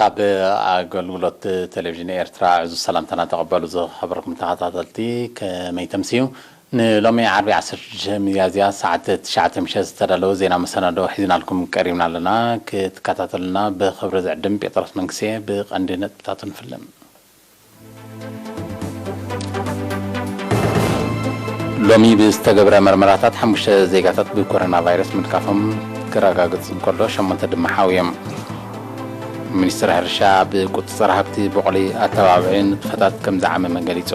ካብ ኣገልግሎት ቴሌቪዥን ኤርትራ ዕዙዝ ሰላምታና ተቐበሉ። ዝኸበርኩም ተኸታተልቲ፣ ከመይ ተምስዩ? ንሎሚ ዓርቢ ዓሰርተ ሽዱሽተ ሚያዝያ ሰዓት ትሽዓተ ምሸት ዝተዳለወ ዜና መሰናዶ ሒዝናልኩም ቀሪብና ኣለና። ክትከታተሉና ብኽብሪ ዝዕድም ጴጥሮስ መንግስቴ። ብቐንዲ ነጥብታቱ ንፍልም። ሎሚ ብዝተገብረ መርመራታት ሓሙሽተ ዜጋታት ብኮሮና ቫይረስ ምልካፎም ክረጋግጽ እንከሎ፣ ሸሞንተ ድማ ሓውዮም። ሚኒስትሪ ሕርሻ ብቁጽጽር ሃብቲ ቡቕሊ ኣተባብዒ ንጥፈታት ከም ዝዓመመ ገሊጹ።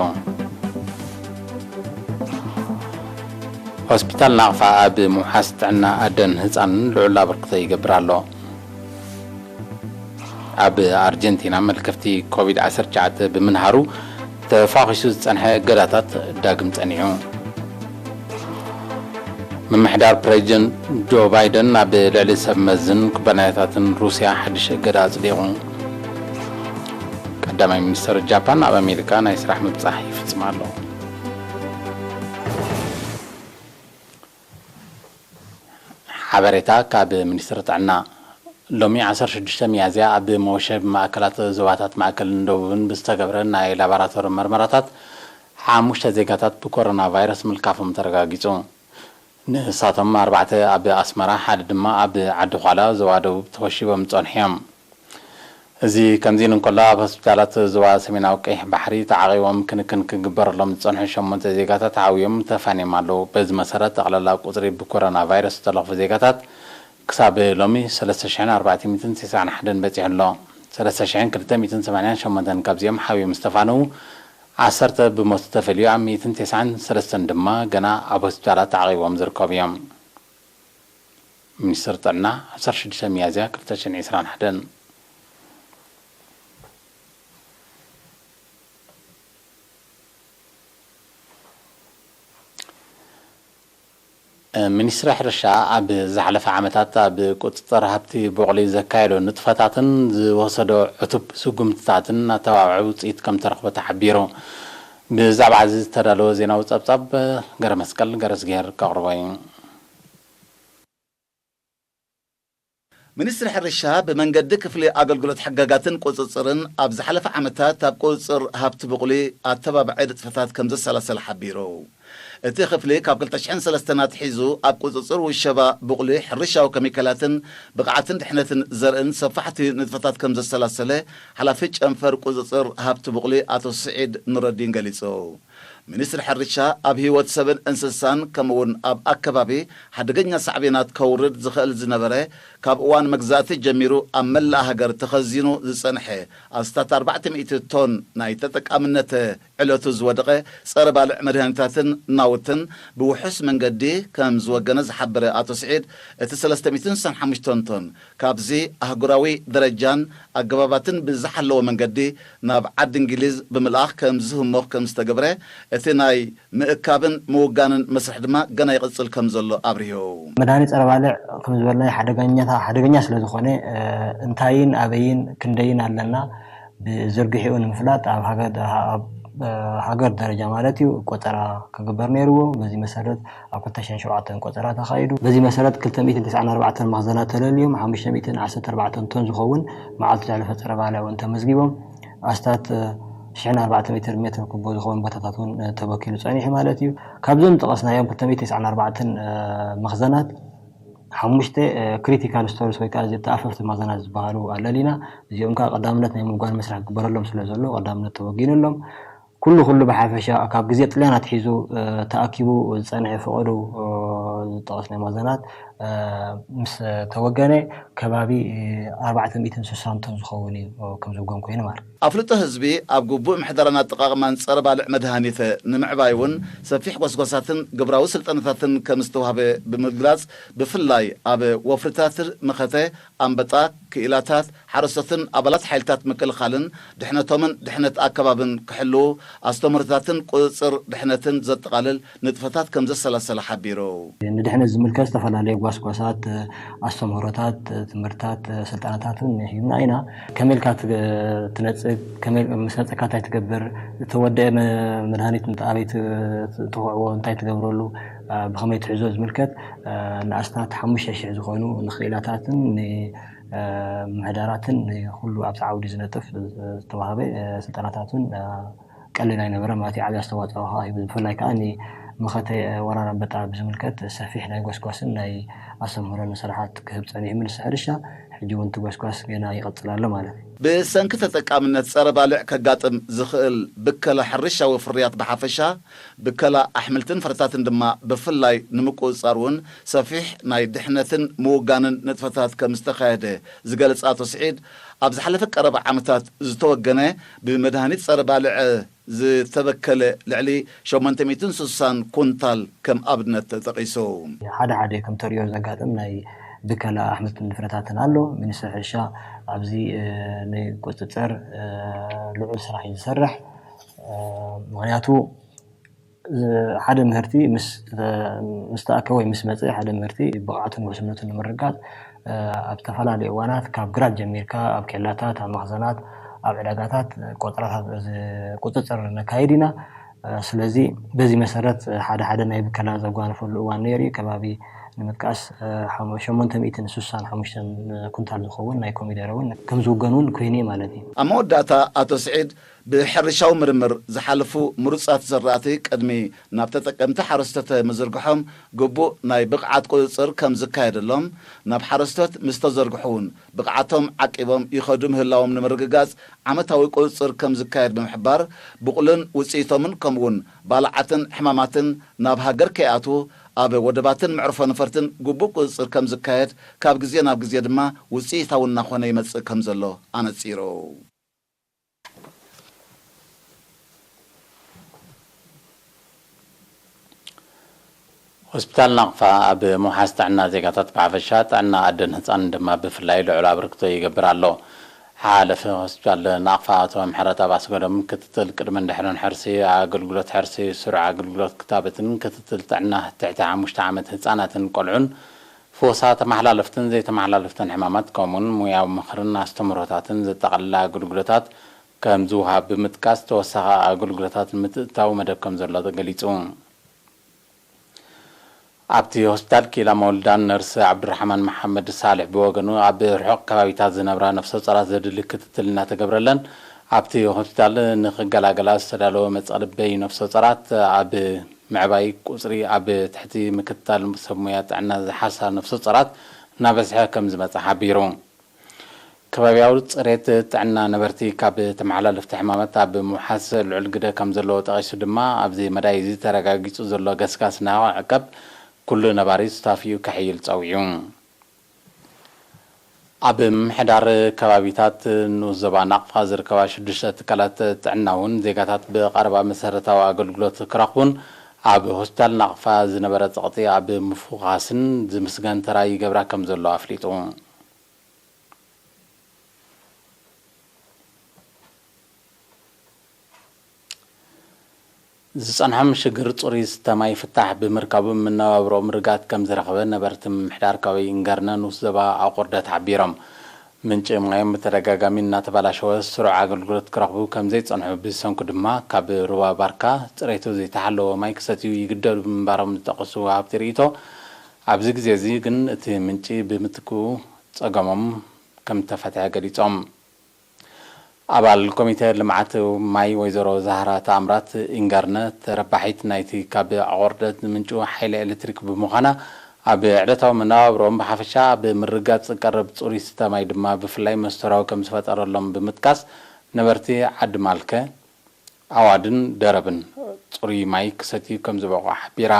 ሆስፒታል ናቕፋ ኣብ ምውሓስ ጥዕና ኣደን ህጻንን ልዑል ኣበርክቶ ይገብር ኣሎ። ኣብ ኣርጀንቲና መልከፍቲ ኮቪድ ዓሰርተ ትሽዓተ ብምንሃሩ ተፋኺሱ ዝጸንሐ እገዳታት ዳግም ጸኒዑ። ምምሕዳር ፕሬዚደንት ጆ ባይደን ኣብ ልዕሊ ሰብ መዝን ኩባንያታትን ሩስያ ሓድሽ እገዳ ኣጽዲቑ። ቀዳማይ ሚኒስትር ጃፓን ኣብ ኣሜሪካ ናይ ስራሕ ምብጻሕ ይፍጽም ኣሎ። ሓበሬታ ካብ ሚኒስትሪ ጥዕና። ሎሚ ዓሰርተ ሽዱሽተ ሚያዝያ ኣብ መወሸቢ ማእከላት ዞባታት ማእከልን ደቡብን ብዝተገብረ ናይ ላቦራቶሪ መርመራታት ሓሙሽተ ዜጋታት ብኮሮና ቫይረስ ምልካፎም ተረጋጊጹ። ንሳቶም ኣርባዕተ ኣብ ኣስመራ፣ ሓደ ድማ ኣብ ዓዲ ዃላ ዞባ ደቡብ ተወሺቦም ዝጸንሑ እዮም። እዚ ከምዚ ኢሉ እንከሎ፣ ኣብ ሆስፒታላት ዞባ ሰሜናዊ ቀይሕ ባሕሪ ተዓቒቦም ክንክን ክግበረሎም ዝጸንሑ ሸሞንተ ዜጋታት ዓውዮም ተፋንዮም ኣለዉ። በዚ መሰረት፣ ጠቕላላ ቁጽሪ ብኮሮና ቫይረስ ዝተለኽፉ ዜጋታት ክሳብ ሎሚ ሰለስተ ሽሕን ኣርባዕተ ሚእትን ስሳን ሓደን በጺሑ ኣሎ። ሰለስተ ሽሕን ክልተ ሚእትን ሰማንያን ሸሞንተን ካብዚኦም ሓውዮም ዝተፋነዉ፣ ዓሰርተ ብሞት ተፈልዩ፣ ኣብ ሚእትን ተስዓን ሰለስተን ድማ ገና ኣብ ሆስፒታላት ተዓቒቦም ዝርከቡ እዮም። ሚኒስትሪ ጥዕና፣ ዓሰርተ ሽዱሽተ ሚያዝያ ክልተ ሽሕን ዕስራን ሓደን። ሚኒስትሪ ሕርሻ ኣብ ዝሓለፈ ዓመታት ኣብ ቁጽጽር ሃብቲ ቡቕሊ ዘካየዶ ንጥፈታትን ዝወሰዶ ዕቱብ ስጉምትታትን ኣተባባዒ ውጽኢት ከም ተረኽቦ ተሓቢሩ። ብዛዕባ እዚ ዝተዳለወ ዜናዊ ጸብጻብ ገረ መስቀል ገረዝግሄር ከቕርቦ እዩ። ሚኒስትሪ ሕርሻ ብመንገዲ ክፍሊ ኣገልግሎት ሕጋጋትን ቁጽጽርን ኣብ ዝሓለፈ ዓመታት ኣብ ቁጽጽር ሃብቲ ብቑሊ ኣተባባዒ ንጥፈታት ከም ዘሰላሰለ ሓቢሩ። እቲ ክፍሊ ካብ ክልተ ሽሕን ሰለስተን ኣትሒዙ ኣብ ቁጽጽር ውሸባ ብቑሊ፣ ሕርሻዊ ኬሚካላትን ብቕዓትን ድሕነትን ዘርእን ሰፋሕቲ ንጥፈታት ከም ዘሰላሰለ ሓላፊ ጨንፈር ቁጽጽር ሃብቲ ብቑሊ ኣቶ ስዒድ ኑረዲን ገሊጹ። ሚኒስትሪ ሕርሻ ኣብ ህይወት ሰብን እንስሳን ከምኡውን ኣብ ኣከባቢ ሓደገኛ ሳዕቤናት ከውርድ ዝኽእል ዝነበረ ካብ እዋን መግዛእቲ ጀሚሩ ኣብ መላእ ሃገር ተኸዚኑ ዝጸንሐ ኣስታት ኣርባዕተ ሚእቲ ቶን ናይ ተጠቃምነት ዕለቱ ዝወደቐ ጸረ ባልዕ መድሃኒታትን ናውትን ብውሑስ መንገዲ ከም ዝወገነ ዝሓበረ ኣቶ ስዒድ፣ እቲ ሰለስተ ሚእትን ስሳን ሓሙሽተን ቶን ካብዚ ኣህጉራዊ ደረጃን ኣገባባትን ብዝሓለወ መንገዲ ናብ ዓዲ እንግሊዝ ብምልኣኽ ከም ዝህሞኽ ከም ዝተገብረ፣ እቲ ናይ ምእካብን ምውጋንን መስርሕ ድማ ገና ይቕጽል ከም ዘሎ ኣብሪሁ። መድሃኒት ጸረ ባልዕ ከም ዝበልናዮ ሓደገኛታ-፣ ሓደገኛ ስለ ዝኾነ፣ እ፣ እንታይን ኣበይን ክንደይን ኣለና ብዝርግሒኡ ንምፍላጥ ኣብ ሃገር ደ-፣ ኣብ፣ እ፣ ሃገር ደረጃ ማለት እዩ ቆጸራ ክግበር ነይርዎ። በዚ መሰረት ኣብ ክልተ ሽሕን ሸውዓተን ቆጸራ ተኻይዱ። በዚ መሰረት ክልተ ሚእትን ተስዓን ኣርባዕተን መኽዘናት ተለልዮም፣ ሓሙሽተ ሚእትን ዓሰርተ ኣርባዕተን ቶን ዝኸውን መዓልቱ ዘሕለፈ ጸረ ባልዕ እውን ተመዝጊቦም። ኣስታት፣ እ፣ ሽሕን ኣርባዕተ ሚእትን ሜትር ኩቦ ዝኸውን ቦታታት እውን፣ እ፣ ተበኪሉ ጸኒሑ ማለት እዩ። ካብዞም ዝጠቐስናዮም ክልተ ሚእትን ተስዓን ኣርባዕተን፣ እ፣ መኽዘናት፣ ሓሙሽተ፣ እ፣ ክሪቲካል ስቶርስ ወይ ከዓ ተኣፈፍቲ መኽዘናት ዝበሃሉ ኣለሊና። እዚኦም ከዓ ቀዳምነት ናይ ምውጋን መስርሕ ክግበረሎም ስለ ዘሎ ቀዳምነት ተወጊኑሎም። ኩሉ ኩሉ ብሓፈሻ ካብ ግዜ ጥልያን ኣትሒዙ፣ እ፣ ተኣኪቡ ዝጸንሐ ፈቐዶ፣ እ፣ ዝጠቐስናዮ መኽዘናት፣ እ፣ ምስ ተወገነ ከባቢ፣ እ፣ ኣርባዕተ ሚእትን ስሳን ቶን ዝኸውን እዩ፣ እ፣ ከም ዝውገን ኮይኑ ማለት እዩ። ኣፍልጦ ህዝቢ ኣብ ግቡእ ምሕደራን ኣጠቓቕማን ጸረ ባልዕ መድሃኒት ንምዕባይ እውን ሰፊሕ ጎስጓሳትን ግብራዊ ስልጠናታትን ከም ዝተዋህበ ብምግላጽ፣ ብፍላይ ኣብ ወፍርታት መኸተ ኣንበጣ፣ ክኢላታት፣ ሓረስቶትን ኣባላት ሓይልታት ምክልኻልን ድሕነቶምን ድሕነት ኣከባብን ክሕልዉ ኣስተምህሮታትን ቁጽጽር ድሕነትን ዘጠቓልል ንጥፈታት ከም ዘሰላሰለ ሓቢሩ። ንድሕነት ዝምልከት ዝተፈላለዩ ጓስጓሳት፣ ኣስተምህሮታት፣ ትምህርትታት፣ ስልጠናታት እውን ሂብና ኢና። ከመይ ኢልካ ትገ-፣ ትነጽግ፣ ከመይ ኢል-፣ ምስ ነጸግካ እንታይ ትገብር፣ እተወደአ መ-፣ መድሃኒት ኣበይ ት-፣ ትኹዕዎ፣ እንታይ ትገብረሉ፣ ብኸመይ ትሕዞ ዝምልከት ንኣስታት ሓሙሽተ ሽሕ ዝኾኑ ንክኢላታትን ንምሕዳራትን ንኩሉ ኣብቲ ዓውዲ ዝነጥፍ ዝተዋሃበ ስልጠናታት እውን ቀሊል ኣይነበረ ማለት እዩ። ዓብዪ ኣስተዋፅኦ ከዓ ሂቡ። ብፍላይ ከዓ ንመኸተ ወራር ኣንበጣ ብዝምልከት ሰፊሕ ናይ ጎስጓስን ናይ ኣስተምህሮን ስራሓት ክህብ ፀኒሑ። ሚኒስትሪ ሕርሻ ሕጂ እውን እቲ ጎስጓስ ገና ይቐፅል ኣሎ ማለት እዩ። ብሰንኪ ተጠቃምነት ጸረ ባልዕ ከጋጥም ዝኽእል ብከላ ሕርሻዊ ፍርያት ብሓፈሻ፣ ብከላ ኣሕምልትን ፍረታትን ድማ ብፍላይ ንምቁጽጻር እውን ሰፊሕ ናይ ድሕነትን ምውጋንን ንጥፈታት ከም ዝተኻየደ ዝገልጽ ኣቶ ስዒድ፣ ኣብ ዝሓለፈ ቀረባ ዓመታት ዝተወገነ ብመድሃኒት ጸረ ባልዕ ዝተበከለ ልዕሊ ሸሞንተ ሚእትን ስሳን ኩንታል ከም ኣብነት ተጠቒሱ። ሓደ ሓደ ከም ተሪኦ ዘጋጥም ናይ ብከላ ኣሕምልትን ፍረታትን ኣሎ። ሚኒስትሪ ሕርሻ ኣብዚ ንቁፅፅር ልዑል ስራሕ እዩ ዝሰርሕ። ምክንያቱ ሓደ ምህርቲ ምስ ተኣከበ ወይ ምስ መፀ ሓደ ምህርቲ ብቕዓቱን ውሕስነቱን ንምርጋፅ ኣብ ዝተፈላለዩ እዋናት ካብ ግራት ጀሚርካ ኣብ ኬላታት፣ ኣብ መኽዘናት፣ ኣብ ዕዳጋታት ቆፀራታት ቁፅፅር ነካይድ ኢና። ስለዚ በዚ መሰረት ሓደ ሓደ ናይ ብከላ ዘጓነፈሉ እዋን ነይሩ እዩ። ከባቢ ንምጥቃስ ሸሞንተ ሚእትን ስሳን ሓሙሽተን ኩንታል ዝኸውን ናይ ኮሚደረ እውን ከም ዝውገን እውን ኮይኑ እዩ ማለት እዩ። ኣብ መወዳእታ ኣቶ ስዒድ ብሕርሻዊ ምርምር ዝሓለፉ ምሩፃት ዘራእቲ ቅድሚ ናብ ተጠቀምቲ ሓረስቶት ምዝርግሖም ግቡእ ናይ ብቕዓት ቁፅፅር ከም ዝካየደሎም፣ ናብ ሓረስቶት ምስ ተዘርግሑ እውን ብቕዓቶም ዓቂቦም ይኸዱ ምህላዎም ንምርግጋፅ ዓመታዊ ቁፅፅር ከም ዝካየድ ብምሕባር፣ ብቑልን ውፅኢቶምን ከምኡውን ባልዓትን ሕማማትን ናብ ሃገር ከይኣትዉ ኣብ ወደባትን መዕርፎ ነፈርትን ግቡእ ቁፅፅር ከም ዝካየድ፣ ካብ ግዜ ናብ ግዜ ድማ ውፅኢታዊ እናኾነ ይመፅእ ከም ዘሎ ኣነፂሩ። ሆስፒታል ናቕፋ ኣብ ምውሓስ ጥዕና ዜጋታት ብሓፈሻ ጥዕና ኣደን ህፃንን ድማ ብፍላይ ልዑል ኣበርክቶ ይገብር ኣሎ። ሓለፊ ሆስፒታል ናቕፋ ኣቶ ምሕረተኣብ ኣስገዶም፣ ክትትል ቅድመን ድሕረን ሕርሲ፣ ኣገልግሎት ሕርሲ፣ ስሩዕ ኣገልግሎት ክታበትን ክትትል ጥዕና ትሕቲ ሓሙሽተ ዓመት ህፃናትን ቆልዑን፣ ፈወሳ ተመሓላለፍትን ዘይተመሓላለፍትን ሕማማት ከምኡውን ሙያዊ ምኽርን ኣስተምህሮታትን ዘጠቓለለ ኣገልግሎታት ከም ዝወሃብ ብምጥቃስ፣ ተወሳኺ ኣገልግሎታት ንምትእትታው መደብ ከም ዘሎ ተገሊጹ። ኣብቲ ሆስፒታል ክኢላ መወልዳን ነርስ ዓብዱራሕማን መሓመድ ሳልሕ ብወገኑ፣ ኣብ ርሑቕ ከባቢታት ዝነብራ ነፍሰ ጾራት ዘድሊ ክትትል እናተገብረለን፣ ኣብቲ ሆስፒታል ንኽገላገላ ዝተዳለወ መጸልበይ ነፍሰ ጾራት ኣብ ምዕባይ፣ ቁጽሪ ኣብ ትሕቲ ምክትታል ሰብ ሞያ ጥዕና ዝሓሳ ነፍሰ ጾራት እናበዝሐ ከም ዝመጸ ሓቢሩ። ከባቢያዊ ጽሬት ጥዕና ነበርቲ ካብ ተመሓላለፍቲ ሕማማት ኣብ ምውሓስ ልዑል ግደ ከም ዘለዎ ጠቒሱ ድማ፣ ኣብዚ መዳይ እዚ ተረጋጊጹ ዘሎ ገስጋስ ንክዕቀብ ኩሉ ነባሪ ሱታፊኡ ከሕይል ጸዊዑ። ኣብ ምምሕዳር ከባቢታት ንኡስ ዞባ ናቕፋ ዝርከባ ሽዱሽተ ትካላት ጥዕና እውን ዜጋታት ብቐረባ መሰረታዊ ኣገልግሎት ክረኽቡን ኣብ ሆስፒታል ናቕፋ ዝነበረ ጸቕጢ ኣብ ምፍዃስን ዝምስገን ተራ ይገብራ ከም ዘሎ ኣፍሊጡ። ዝጸንሖም ሽግር ጽሩይ ዝስተ ማይ ፍታሕ ብምርካቡ መነባብሮኦም ርግኣት ከም ዝረኸበ ነበርቲ ምምሕዳር ከባቢ ኢንገርነ ንኡስ ዞባ ኣቑርደት ሓቢሮም። ምንጪ ማዮም ብተደጋጋሚ እናተበላሸወ ስሩዕ ኣገልግሎት ክረኽቡ ከም ዘይጸንሑ ብሰንኩ ድማ ካብ ሩባ ባርካ ጽሬቱ ዘይተሓለወ ማይ ክሰትዩ ይግደዱ ምንባሮም ዝጠቐሱ ወሃብቲ ርእይቶ፣ ኣብዚ ግዜ እዚ ግን እቲ ምንጪ ብምትክኡ ጸገሞም ከም እተፈትሐ ገሊጾም። ኣባል ኮሚተ ልምዓት ማይ ወይዘሮ ዛህራ ተኣምራት ኢንጋርነ፣ ተረባሒት ናይቲ ካብ ኣቑርደት ዝምንጩ ሓይሊ ኤሌክትሪክ ብምዃና፣ ኣብ ዕለታዊ መነባብሮኦም ብሓፈሻ፣ ኣብ ምርጋጽ ቀረብ ጽሩይ ዝስተ ማይ ድማ ብፍላይ መስተርሆ ከም ዝፈጠረሎም ብምጥቃስ፣ ነበርቲ ዓዲ ማልከ፣ ኣዋድን ደረብን ጽሩይ ማይ ክሰትዩ ከም ዝበቕዑ ሓቢራ።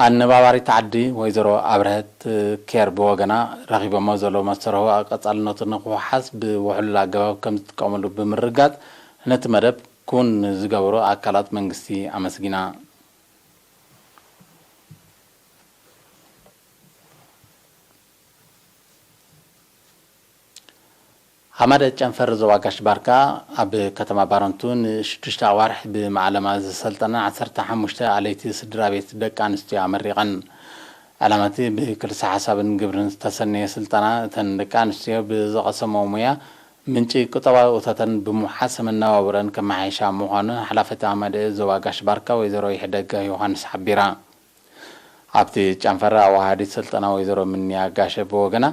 ኣነባባሪት ዓዲ ወይዘሮ ኣብርሀት ኬር ብወገና፣ ረኺቦሞ ዘለዉ መስተርሆ ቀጻልነቱ ንኽውሓስ ብውሕሉል ኣገባብ ከም ዝጥቀመሉ ብምርጋጽ፣ ነቲ መደብ ክውን ንዝገበሩ ኣካላት መንግስቲ ኣመስጊና። ሃማደ ጨንፈር ዞባ ጋሽ ባርካ ኣብ ከተማ ባረንቱ ንሽዱሽተ ኣዋርሕ ብመዓለማ ዘሰልጠና ዓሰርተ ሓሙሽተ ኣለይቲ ስድራ ቤት ደቂ ኣንስትዮ ኣመሪቐን። ዕላማ እቲ ብክልሰ ሓሳብን ግብርን ዝተሰነየ ስልጠና፣ እተን ደቂ ኣንስትዮ ብዝቐሰመኦ ሙያ ምንጪ ቁጠባዊ እቶተን ብምውሓስ መነባብሮኣን ከመሓይሻ ምዃኑ ሓላፊት ኣማደእ ዞባ ጋሽ ባርካ ወይዘሮ ይሕደግ ዮሃንስ ሓቢራ። ኣብቲ ጨንፈር ኣወሃሃዲት ስልጠና ወይዘሮ ምንያ ጋሸ ብወገና፣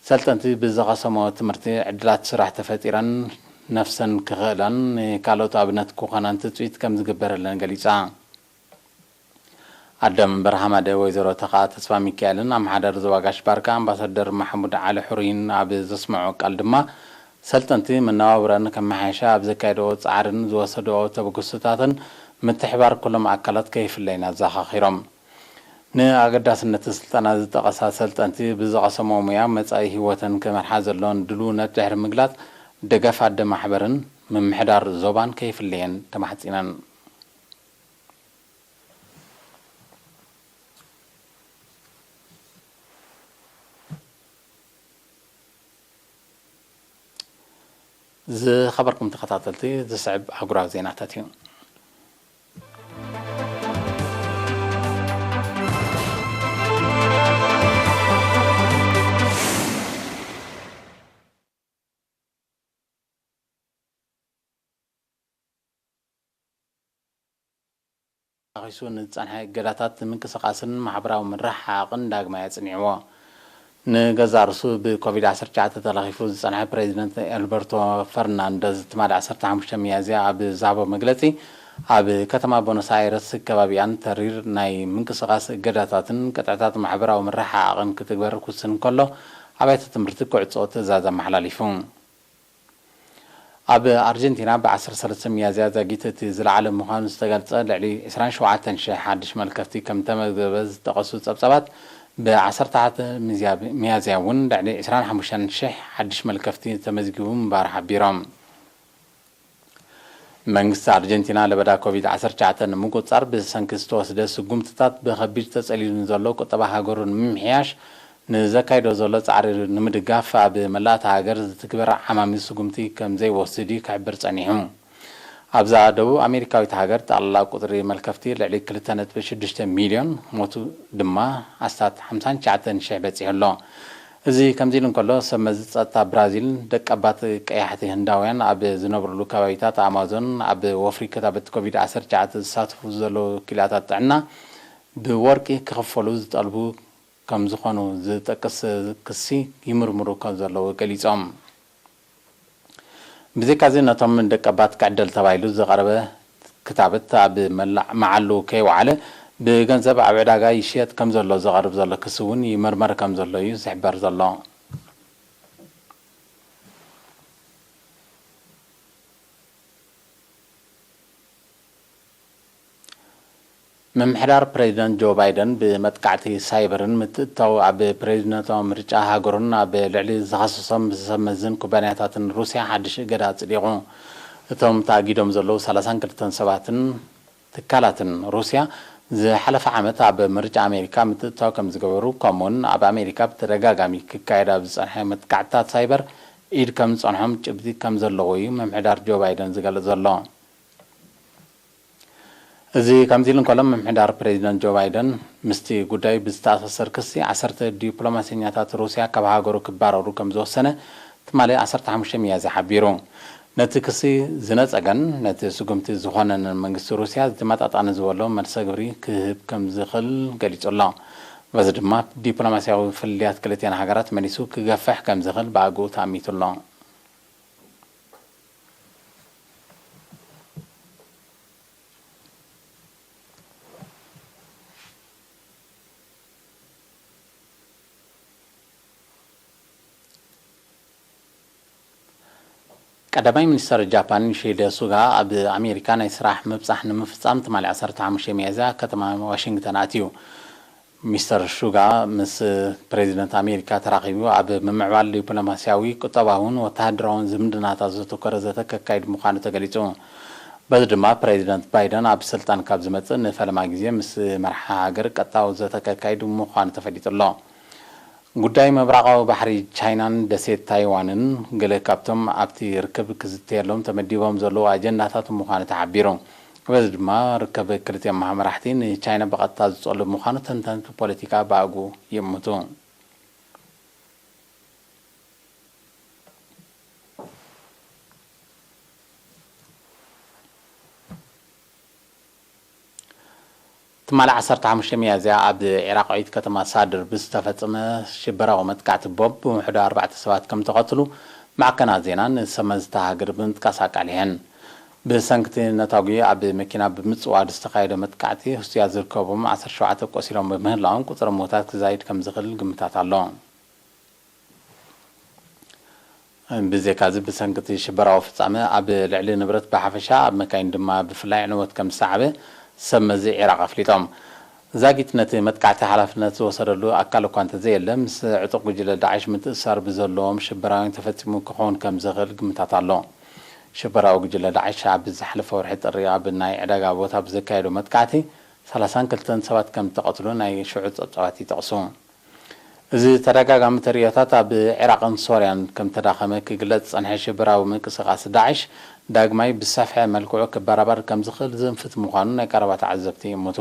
ሰልጠንቲ ብዝቐሰሞ ትምህርቲ ዕድላት ስራሕ ተፈጢረን ነፍሰን ክኽእላን ንካልኦት ኣብነት ክኾናን ትጽቢት ከም ዝግበረለን ገሊጻ። ኣደ መንበር ሃማደ ወይዘሮ ተኻ ተስፋ ሚካኤልን ኣመሓዳሪ ዞባ ጋሽ ባርካ ኣምባሳደር ማሕሙድ ዓሊ ሕሩይን ኣብ ዘስምዖ ቃል ድማ፣ ሰልጠንቲ መነባብሮኣን ከመሓየሻ ኣብ ዘካየድኦ ጻዕርን ዝወሰድኦ ተበግሶታትን ምትሕባር ኩሎም ኣካላት ከይፍለይን ኣዘኻኺሮም። ንኣገዳስነት ስልጠና ዝጠቐሳ ሰልጠንቲ፣ ብዝቐሰሞ ሙያ መጻኢ ህይወተን ክመርሓ ዘለወን ድልውነት ድሕሪ ምግላጽ፣ ደገፍ ኣደ ማሕበርን ምምሕዳር ዞባን ከይፍለየን ተማሕጺነን። ዝኸበርኩም ተኸታተልቲ፣ ዝስዕብ ኣህጉራዊ ዜናታት እዩ። ተኻኺሱ ንዝጸንሐ እገዳታት ምንቅስቓስን ማሕበራዊ ምርሕሓቕን ዳግማይ ኣጽኒዕዎ። ንገዛእ ርእሱ ብኮቪድ ዓሰርተ ትሽዓተ ተለኺፉ ዝጸንሐ ፕሬዚደንት ኣልበርቶ ፈርናንደዝ ትማሊ ዓሰርተ ሓሙሽተ ሚያዝያ ኣብ ዝሃቦ መግለጺ፣ ኣብ ከተማ ቦኖስ ኣይረስ ከባቢኣን ተሪር ናይ ምንቅስቓስ እገዳታትን ቅጥዕታት ማሕበራዊ ምርሕሓቕን ክትግበር ክውስን እንከሎ፣ ኣብያተ ትምህርቲ ክዕጾ ትእዛዝ ኣመሓላሊፉ። ኣብ ኣርጀንቲና ብ ዓሰርተ ሰለስተ ሚያዝያ ዛጊት እቲ ዝለዓለ ምዃኑ ዝተገልጸ ልዕሊ ዕስራን ሸውዓተን ሽሕ ሓድሽ መልከፍቲ ከም ተመዝገበ ዝጠቐሱ ጸብጻባት፣ ብ ዓሰርተ ኣርባዕተ ሚያዝያ እውን ልዕሊ ዕስራን ሓሙሽተን ሽሕ ሓድሽ መልከፍቲ ተመዝጊቡ ምንባሩ ሓቢሮም። መንግስቲ ኣርጀንቲና ለበዳ ኮቪድ ዓሰርተ ትሽዓተ ንምቁጽጻር ብሰንኪ ዝተወስደ ስጉምትታት ብኸቢድ ተጸሊሉ ንዘሎ ቁጠባ ሃገሩ ንምምሕያሽ ንዘካይዶ ዘሎ ጻዕሪ ንምድጋፍ ኣብ መላእ እታ ሃገር ዝትግበር ዓማሚ ስጉምቲ ከም ዘይወስድ እዩ ክሕብር ጸኒሑ። ኣብዛ ደቡብ ኣሜሪካዊት ሃገር ጠቕላላ ቁጽሪ መልከፍቲ ልዕሊ ክልተ ነጥቢ ሽዱሽተ ሚልዮን፣ ሞቱ ድማ ኣስታት ሓምሳን ትሽዓተን ሽሕ በጺሑ ኣሎ። እዚ ከምዚ ኢሉ እንከሎ፣ ሰብ መዚ ጸጥታ ብራዚል፣ ደቀባት ቀያሕቲ ህንዳውያን ኣብ ዝነብርሉ ከባቢታት ኣማዞን ኣብ ወፍሪ ክታበት ኮቪድ ዓሰርተ ትሽዓተ ዝሳተፉ ዘለዉ ክኢላታት ጥዕና ብወርቂ ክኽፈሉ ዝጠልቡ ከም ዝኾኑ ዝጠቅስ ክሲ ይምርምሩ ከም ዘለዉ ገሊጾም። ብዘይካዚ ነቶም ደቀባት ክዕደል ተባሂሉ ዝቐረበ ክታበት ኣብ መላ-፣ መዓሉ ከይወዓለ ብገንዘብ ኣብ ዕዳጋ ይሽየጥ ከም ዘሎ ዝቐርብ ዘሎ ክሲ እውን ይምርመር ከም ዘሎ እዩ ዝሕበር ዘሎ። ምምሕዳር ፕሬዚደንት ጆ ባይደን ብመጥቃዕቲ ሳይበርን ምትእትታው ኣብ ፕሬዚደንታዊ ምርጫ ሃገሩን ኣብ ልዕሊ ዝኸሰሶም ሰብ መዝን ኩባንያታትን ሩስያ ሓድሽ እገዳ ኣጽዲቑ። እቶም ተኣጊዶም ዘለዉ ሰላሳን ክልተን ሰባትን ትካላትን ሩስያ ዝሓለፈ ዓመት ኣብ ምርጫ ኣሜሪካ ምትእትታው ከም ዝገበሩ፣ ከምኡውን ኣብ ኣሜሪካ ብተደጋጋሚ ክካየድ ኣብ ዝጸንሐ መጥቃዕትታት ሳይበር ኢድ ከም ዝጸንሖም ጭብጢ ከም ዘለዎ እዩ ምምሕዳር ጆ ባይደን ዝገልጽ ዘሎ። እዚ ከምዚ ኢሉ እንከሎ፣ ምምሕዳር ፕሬዚደንት ጆ ባይደን ምስቲ ጉዳይ ብዝተኣሳሰር ክሲ ዓሰርተ ዲፕሎማሰኛታት ሩስያ ካብ ሃገሩ ክባረሩ ከም ዝወሰነ ትማሊ ዓሰርተ ሓሙሽተ ሚያዝያ ሓቢሩ። ነቲ ክሲ ዝነጸገን ነቲ ስጉምቲ ዝኾነንን መንግስቲ ሩስያ ዝተመጣጣነ ዝበሎ መልሰ ግብሪ ክህብ ከም ዝኽእል ገሊጹ ኣሎ። በዚ ድማ ዲፕሎማስያዊ ፍልልያት ክልቲኣን ሃገራት መሊሱ ክገፍሕ ከም ዝኽእል ብኣግኡ ተኣሚቱ ኣሎ። ቀዳማይ ሚኒስተር ጃፓን ዮሺሂደ ሱጋ ኣብ ኣሜሪካ ናይ ስራሕ ምብጻሕ ንምፍጻም ትማሊ ዓሰርተ ሓሙሽተ ሚያዝያ ከተማ ዋሽንግተን ኣትዩ። ሚስተር ሹጋ ምስ ፕሬዚደንት ኣሜሪካ ተራኺቡ ኣብ ምምዕባል ዲፕሎማስያዊ፣ ቁጠባውን ወተሃደራውን ዝምድናታት ዘተኮረ ዘተ ከካይድ ምዃኑ ተገሊጹ። በዚ ድማ ፕሬዚደንት ባይደን ኣብ ስልጣን ካብ ዝመጽእ ንፈለማ ግዜ ምስ መራሒ ሃገር ቀጥታዊ ዘተ ከካይድ ምዃኑ ተፈሊጡ ኣሎ። ጉዳይ ምብራቓዊ ባሕሪ ቻይናን ደሴት ታይዋንን ገለ ካብቶም ኣብቲ ርክብ ክዝተየሎም ተመዲቦም ዘለዉ ኣጀንዳታት ምዃኑ ተሓቢሩ። በዚ ድማ ርክብ ክልቲኦም መራሕቲ ንቻይና ብቐጥታ ዝጸሉ ምዃኑ ተንተንቲ ፖለቲካ ብኣግኡ ይእምቱ። ትማሊ ዓሰርተ ሓሙሽተ ሚያዝያ ኣብ ዒራቃዊት ከተማ ሳድር ብዝተፈጸመ ሽበራዊ መጥቃዕቲ ቦምብ ብውሕዱ ኣርባዕተ ሰባት ከም ተቐትሉ ማዕከናት ዜና ንሰመዝታ ሃገር ብምጥቃስ ኣቃሊሐን። ብሰንክቲ ነታጒ ኣብ መኪና ብምጽዋድ ዝተኻየደ መጥቃዕቲ፣ ሩስያ ዝርከቦም ዓሰርተ ሸውዓተ ቆሲሎም ብምህላዎም፣ ቁጽሪ ምዉታት ክዛይድ ከም ዝኽእል ግምታት ኣሎ። ብዘይካዚ፣ ብሰንክቲ ሽበራዊ ፍጻመ ኣብ ልዕሊ ንብረት ብሓፈሻ፣ ኣብ መካይን ድማ ብፍላይ ዕንወት ከም ዝሰዓበ ሰብ መዚ ዒራቕ ኣፍሊጦም። ዛጊት ነቲ መጥቃዕቲ ሓላፍነት ዝወሰደሉ ኣካል እኳ እንተዘየለ፣ ምስ ዕጡቕ ጉጅለ ዳዕሽ ምትእስሳር ብዘለዎም ሽበራውያን ተፈጺሙ ክኸውን ከም ዝኽእል ግምታት ኣሎ። ሽበራዊ ጉጅለ ዳዕሽ ኣብ ዝሓለፈ ወርሒ ጥሪ ኣብ ናይ ዕዳጋ ቦታ ብዘካየዶ መጥቃዕቲ ሰላሳን ክልተን ሰባት ከም ዝተቐትሉ ናይ ሽዑ ጸብጻባት ይጠቕሱ። እዚ ተደጋጋሚ ተርእዮታት ኣብ ዒራቕን ሶርያን ከም ተዳኸመ ክግለጽ ዝጸንሐ ሽበራዊ ምንቅስቓስ ዳዕሽ ዳግማይ ብዝሰፍሐ መልክዑ ክበራበር ከም ዝኽእል ዝንፍት ምዃኑ ናይ ቀረባ ተዓዘብቲ ይእምቱ።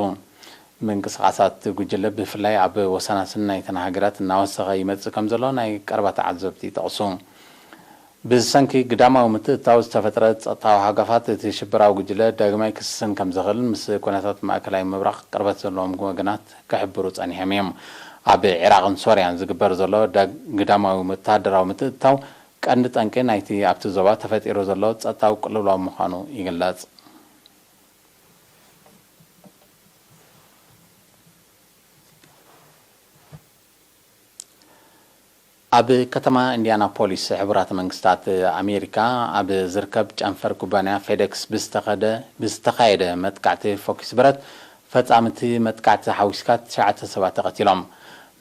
ምንቅስቓሳት እቲ ጉጅለ ብፍላይ ኣብ ወሰናስን ናይተን ሃገራት እናወሰኸ ይመጽእ ከም ዘሎ ናይ ቀረባ ተዓዘብቲ ይጠቕሱ። ብሰንኪ ግዳማዊ ምትእትታው ዝተፈጥረ ጸጥታዊ ሃጋፋት እቲ ሽበራዊ ጉጅለ ዳግማይ ክስስን ከም ዝኽእል ምስ ኩነታት ማእከላይ ምብራቕ ቅርበት ዘለዎም ወገናት ክሕብሩ ጸኒሖም እዮም። ኣብ ዒራቕን ሶርያን ዝግበር ዘሎ ዳግ-፣ ግዳማዊ ወተሃደራዊ ምትእትታው ቀንዲ ጠንቂ ናይቲ ኣብቲ ዞባ ተፈጢሩ ዘሎ ጸጥታዊ ቅልውላው ምዃኑ ይግለጽ። ኣብ ከተማ ኢንዲያናፖሊስ ሕቡራት መንግስታት ኣሜሪካ ኣብ ዝርከብ ጨንፈር ኩባንያ ፌደክስ ብዝተኸደ-፣ ብዝተኻየደ መጥቃዕቲ ፎኪስ ብረት፣ ፈጻምቲ መጥቃዕቲ ሓዊስካ ትሽዓተ ሰባት ተቐቲሎም።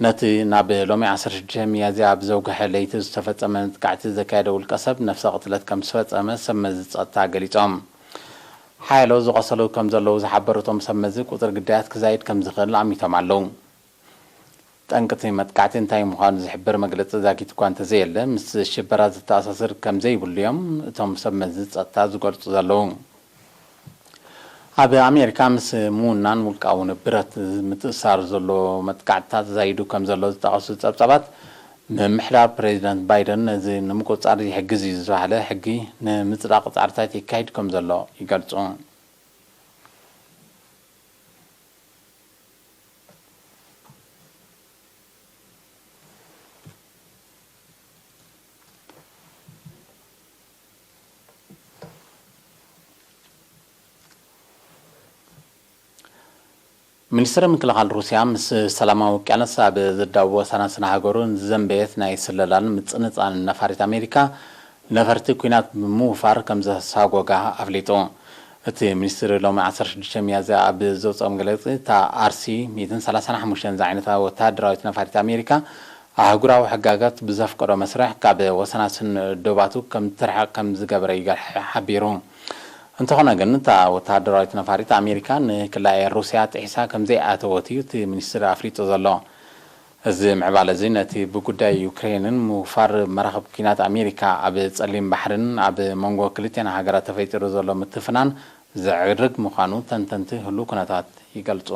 ነቲ ናብ ሎሚ ዓሰርተ ሽዱሽተ ሚያዝያ ኣብ ዘውግሐ ለይቲ ዝተፈጸመ መጥቃዕቲ ዘካየደ ውልቀ ሰብ ነፍሰ ቅትለት ከም ዝፈጸመ ሰብ መዚ ጸጥታ ገሊጾም። ሓያሎ ዝቖሰሉ ከም ዘለዉ ዝሓበሩ እቶም ሰብ መዚ፣ ቁጽሪ ግዳያት ክዛይድ ከም ዝኽእል ኣሚቶም ኣለዉ። ጠንቅቲ መጥቃዕቲ እንታይ ምዃኑ ዝሕብር መግለጺ ዛጊት እኳ እንተዘየለ፣ ምስ ሽበራ ዝተኣሳሰር ከም ዘይብሉ እዮም እቶም ሰብ መዚ ጸጥታ ዝገልጹ ዘለዉ። ኣብ ኣሜሪካ ምስ ምውናን ውልቃዊ ንብረት ምትእስሳር ዘሎ መጥቃዕትታት ዛይዱ ከም ዘሎ ዝጠቐሱ ጸብጻባት፣ ምምሕዳር ፕሬዚደንት ባይደን ነዚ ንምቁጽጻር ይሕግዝ እዩ ዝተባህለ ሕጊ ንምጽዳቕ ጻዕርታት ይካየድ ከም ዘሎ ይገልጹ። ሚኒስትሪ ምክልኻል ሩስያ ምስ ሰላማዊ ውቅያኖስ ኣብ ዝዳወብ ወሰናስን ሃገሩ ንዘንበየት ናይ ስለላን ምጽንጻንን ነፋሪት ኣሜሪካ፣ ነፈርቲ ኲናት ብምውፋር ከም ዘሳጎጋ ኣፍሊጡ። እቲ ሚኒስትሪ ሎሚ ዓሰርተ ሽዱሽተ ሚያዝያ ኣብ ዘውፅኦ መግለፂ፣ እታ ኣር ሲ ሚእትን ሰላሳን ሓሙሽተን ዝዓይነታ ወተሃደራዊት ነፋሪት ኣሜሪካ፣ ኣህጉራዊ ሕጋጋት ብዘፍቀዶ መስርሕ ካብ ወሰናስን ዶባቱ ከም ትርሕቕ ከም ዝገበረ ይገርሐ ሓቢሩ። እንተኾነ ግን፣ እታ ወተሃደራዊት ነፋሪት ኣሜሪካ ንክላኤ ሩስያ ጥሒሳ ከም ዘይኣተወት እዩ እቲ ሚኒስትሪ ኣፍሊጡ ዘሎ። እዚ ምዕባለ እዚ ነቲ ብጉዳይ ዩክሬንን ምውፋር መራኽብ ኲናት ኣሜሪካ ኣብ ጸሊም ባሕርን ኣብ መንጎ ክልቲኣን ሃገራት ተፈጢሩ ዘሎ ምትፍናን ዘዕርግ ምዃኑ ተንተንቲ ህሉው ኩነታት ይገልጹ።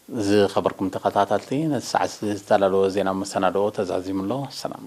ዝኸበርኩም ተኸታተልቲ፣ ነቲ ሰዓት ዝተዳለወ ዜና መሰናድኦ ተዛዚሙ ኣሎ። ሰላም።